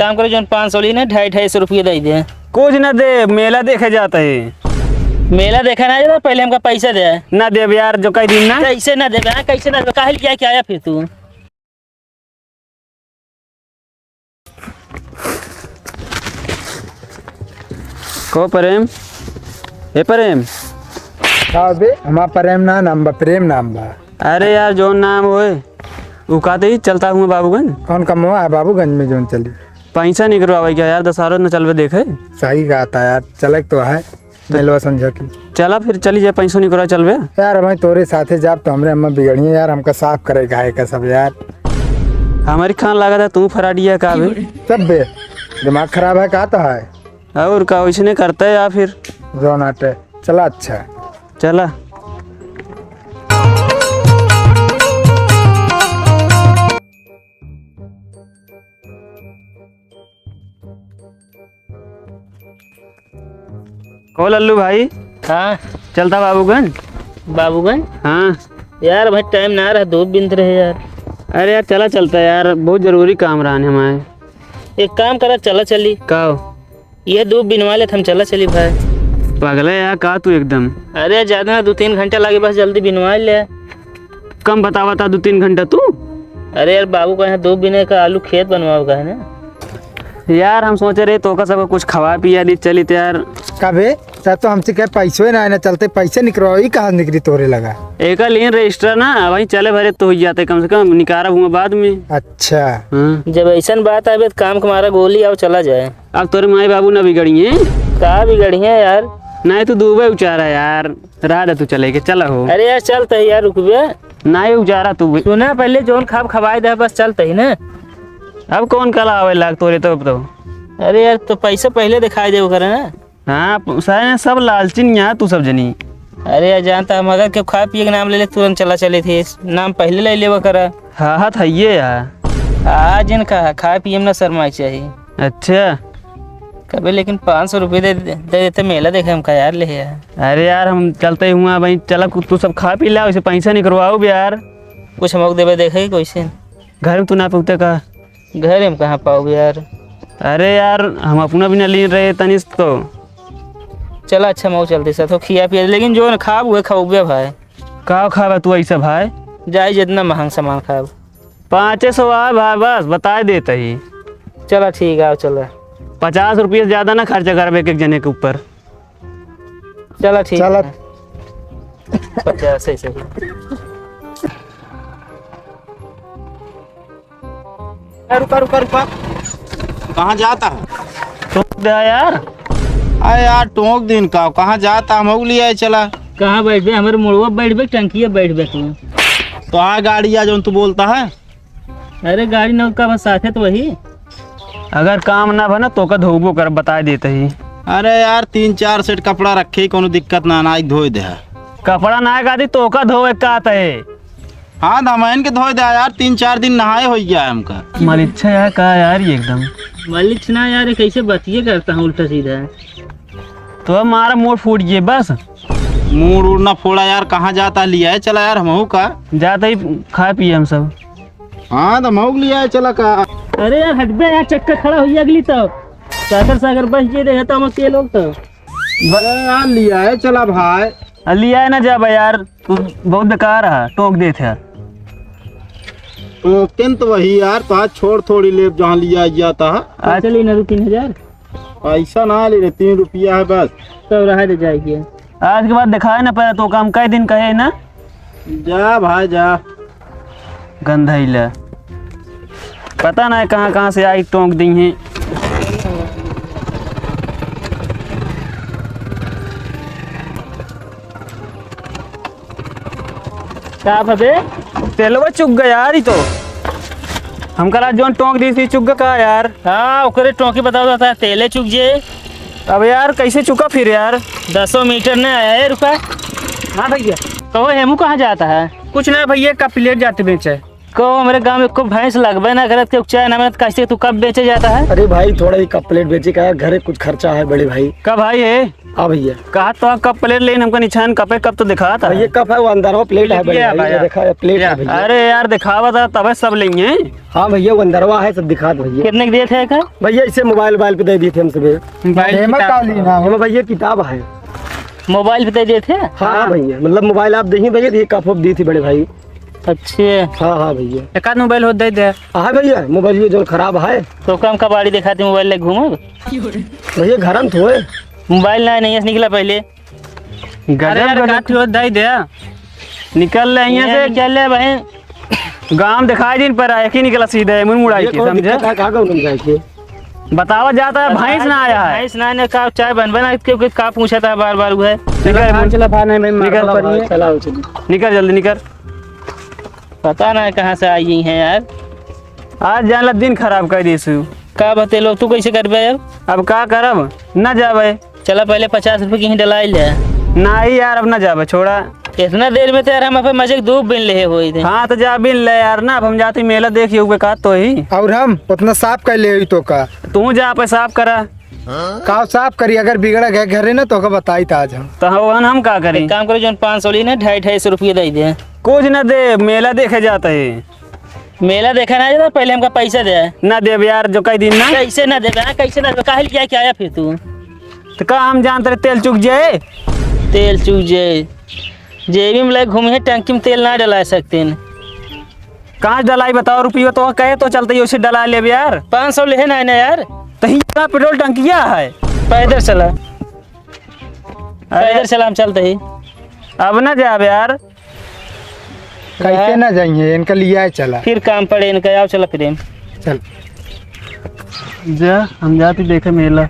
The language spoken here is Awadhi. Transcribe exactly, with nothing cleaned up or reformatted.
काम करे, जौन पाँच सौ ली ना, ढाई, ढाई सौ रुपये दे दे। कुछ ना दे, मेला देखे जात है। मेला देखे ना जाता, पहले हमका पैसा दे। ना देब यार, जो कह दिन ना। कैसे ना देबे, हाँ, कैसे ना देबे? काहे लिया के आया फिर तू? को प्रेम? ए प्रेम। का बे? हमार प्रेम ना नाम बा, प्रेम नाम बा। अरे यार, जौन नाम होए, उ का दे, चलता हूँ बाबूगंज। कौन कमवा है बाबूगंज में जौन चली? पैसा निकलवावे क्या यार, दशहरा न चलबे देखे। सही कहा था यार, चले तो है। तो मेलवा संझा की। चला फिर चली जाए, पैसों निकलवा चलबे। यार, हम तोरे साथे जाब तो हमरे अम्मा बिगड़िए यार, हमका साफ करे का है का सब यार। हमारी खान लागत है तू फराडिया का भी। सब बे, दिमाग खराब है का तो है। और का वैसने करते या फिर। जौन आटे। चला अच्छा। चला। ओ लल्लू भाई। हाँ। चलता बाबूगंज? बाबूगंज? हाँ। यार भाई, टाइम ना रहा, धूप बिनत रहे यार। अरे यार, चला चलता यार, बहुत जरूरी काम रहा हमारे। एक काम करा, चला चली। का हो? ये धूप बिनवा लेत हम, चला चली भाई। पगला है यार का तू एकदम? अरे ज्यादा ना, दो तीन घंटा लागे बस, जल्दी बिनवा ले। कम बतावा था दो तीन घंटा तू। अरे यार, बाबू का यहाँ धूप बिने का, आलू खेत बनवाओ का है ना। यार हम सोचे रहे तो का सबको कुछ खवा पिया दी चली तो यार। कबे? तब तो हमसे कहे पैसो ही ना है ना, चलते पैसे निकलवाओ, ई कहाँ निकली तोरे लगा? एका लीन रजिस्टर ना, वहीं चले भरे तो हो जाते, कम से कम निकारा हुआ बाद में। अच्छा। हाँ। जब ऐसन बात आवे तो काम के मारा गोली आओ चला जाए। अब तोरे माई बाबू ना बिगड़िए। का बिगड़िए यार? नहीं तू दुबे उचारा यार, रहा दे तू चले के, चला हो। अरे यार चलते ही यार, रुकबे। नहीं उचारा तू। सुना पहले जौन खाब खवाए दे, बस चलते ही ना। अब कौन कला आवे लाग तोरे तो, अब तो। अरे यार, तो पैसा पहले दिखाई दे ओकरे ना। हाँ, प-, सारे सब लालचिन यहाँ तू सब जनी। अरे यार, जानता हम अगर केहू खा पिए के नाम ले ले, तुरंत चला चले थे। नाम पहले ले लेवा करा। हाँ, हाँ, था ये यार। हाँ, जिन कहा, खाए पिए में ना शर्माए चाहिए। अच्छा। कबे लेकिन पाँच सौ रुपये दे, दे देते, मेला देखे हमका यार ले यार। अरे यार, हम चलते ही हुआ भाई, चला कु-, तू सब खा पी ला, उसे पैसा निकलवाओ भी यार। कुछ हमको देवे देखे कोई से। घर में तू ना पहुँचते का? घरे में कहाँ पाओगे यार? अरे यार, हम अपना भी ना लीन रहे तनिस तो। चला अच्छा, मऊ चलते साथ हो, खिया पिया, लेकिन जो ना खाब उहे खाओगे भाई। का खाबा तू ऐसा भाई? जाए जितना महंग सामान खाब। पाँचे सौ आ भाई, बस बताए देते ही। चला ठीक है, आओ चला। पचास रुपये से ज्यादा ना खर्चा करबे एक एक जने के ऊपर। चला ठीक चला। है। पचास ऐसे ही। ए, रुका, रुका, रुका। कहाँ जाता है? टोंक दे यार। अरे यार, टोंक दिन का, कहाँ जाता? हम हो लिया है, चला। कहाँ बैठबे? हमारे मुड़वा बैठबे, टंकिया बैठबे तू? तो हाँ, गाड़ी आ जौन तू बोलता है। अरे गाड़ी न का बस साथे तो वही। अगर काम ना बना तो का धोबो कर, बताए देते ही। अरे यार, तीन चार सेट कपड़ा रखे ही, कोनो दिक्कत ना, ना धोए दे। कपड़ा ना गादी तो का धोए का आते? हाँ, दमाइन के धोए दे यार, तीन चार दिन नहाए हो गया है हमका। मलिच्छा यार, का यार ये एकदम। मलिच्छ ना यार, ये कैसे बतिये करता हूँ उल्टा सीधा। तो अब मारा मूड फूट गए बस। मूड उड़ ना फोड़ा यार, कहाँ जाता लिया है, चला यार हमहू का। जाता ही खा पिए हम सब। हाँ, तो मौग लिया है, चला का। अरे यार हटबे यार, चक्कर खड़ा हुई अगली तो। सागर सागर बस जे रहे तो हम के लोग तो। अरे यार लिया है, चला भाई। आ, लिया है ना जा भाई यार। तू बहुत बेकार है, टोक देत है। टोकते न तो वही यार, तो आज छोड़ थोड़ी लेब जहाँ लिया गया था। आज चलिए ना, दो तीन हजार। पैसा ना ले रे, तीन रुपया है बस। तो रहा दे जाएगी। आज के बाद दिखाए ना पाए तो काम कई दिन कहे ना। जा भाई जा। गंधैला। पता ना कहाँ कहाँ से आई टोंक दी हैं। का भबे? तेलवा चुक गया यार, ई तो। हमका रात जौन टोंक दी थी, चुक गया का यार? हाँ, ओकरे टोंकी बताओ जाता है, तेले चुक जे। अब यार, कैसे चुका फिर यार? दसों मीटर नहीं आया है, रुका। हाँ भैया। कहो, हेमू कहाँ जाता है? कुछ ना भैया, का प्लेट जाते बेचे। को हमरे गाँव में एको भैंस लगबे ना करत, के चाय ना मिलत, कैसे तू कप बेचे जाता है? अरे भाई, थोड़ा ही कप प्लेट बेचे का, घरे कुछ खर्चा है बड़े भाई। का भाई है? हाँ भैया। कहा तो कप प्लेट लेन, हमका निछान कपे कप तो दिखाता है। ये कप है, वो अंदरवा प्लेट है बड़े ये भाई, ये भैया। देखा है, प्लेट है भैया। अरे यार, दिखावा था तबे सब लेंगे। हाँ भैया, वो अंदरवा है, सब दिखात भैया। कितने के देत है का? भैया, इसे मोबाइल, मोबाइल पे दे दिए थे हम सभी। मोबाइल एमा किताब। का लेना हो? एमा भैया किताब है। मोबाइल पे दे दिए थे? हाँ, हाँ भैया, मतलब मोबाइल आप देही भैया, तो ये कप वप दी थी बड़े भाई। अच्छे। हाँ, हाँ भैया। एक आध मोबाइल हो दे दे। हाँ भैया, मोबाइल ये जो खराब है। तो काम कबाड़ी दिखाते मोबाइल ले घूमो। भैया घर में तो है। मोबाइल ना नहीं है, निकला पहले। गजब, अरे यार, गजब। काट लो, दे दे। निकल ले यहाँ ये से। निकल ले भाई। गांव दिखाई दिन पर आए कि निकला सीधे मुड़ मुड़ाई ये के, कौन समझे? दिक्कत है, कहाँ, कहाँ जाए के? बतावा जाता है, भैंस ना आया है। भैंस ना आने का चाय बन बना, क्योंकि का पूछा था बार बार वो है। निकल, चला, चला, भाई, नहीं, मैं निकल। मारता हूँ, चलाओ, चलिए। निकल जल्दी, निकल। पता ना कहाँ से आई हैं यार। आज जान ला दिन खराब कर दी सु। का बते लोग, तू कैसे करबे अब? अब का करब, न जाबे। चला पहले पचास रुपये की ही डलाई ले। नहीं यार, अब न जाबे, छोड़ा। इतना देर में तो यार हम अपन मजे के दो बिन ले होई थे। हाँ तो जा बिन ले यार, ना अब हम जाते मेला देखिए हुए का तो ही। और हम उतना साफ कर ले हुई तो का? तू जा पे साफ करा। का साफ करी, अगर बिगड़ा गए घरे ना तो का बताई था आज हम। तो हम, हम का करी? एक काम करो, जोन पाँच सौ ली ना, ढाई ढाई सौ रुपये दे दे। कुछ न दे, मेला देखे जाता है। मेला देखे ना जाता, पहले हमका पैसा दे। ना देब यार, जो कह दिन ना। कैसे ना देबे? हाँ, कैसे ना देबे? काहे लिया के आया फिर तू? तो का हम जानते रहे तेल चूक जाए? तेल चूक जाए? जेबी में ले घूमे हैं, टंकी में तेल ना डला सकते हैं। कहाँ डलाई बताओ, रुपये तो कहे तो चलते ही उसे डला लेब यार। पाँच सौ लेहे ना, ना यार। तो ही का पेट्रोल टंकिया है? पैदल चला। अरे। पैदल चला, हम चलते ही। अब ना जाब यार। कैसे ना जाइए, इनका लिया है चला। फिर काम पड़े इनका, आओ चला प्रेम। चल। जा, हम जाते देखे मेला।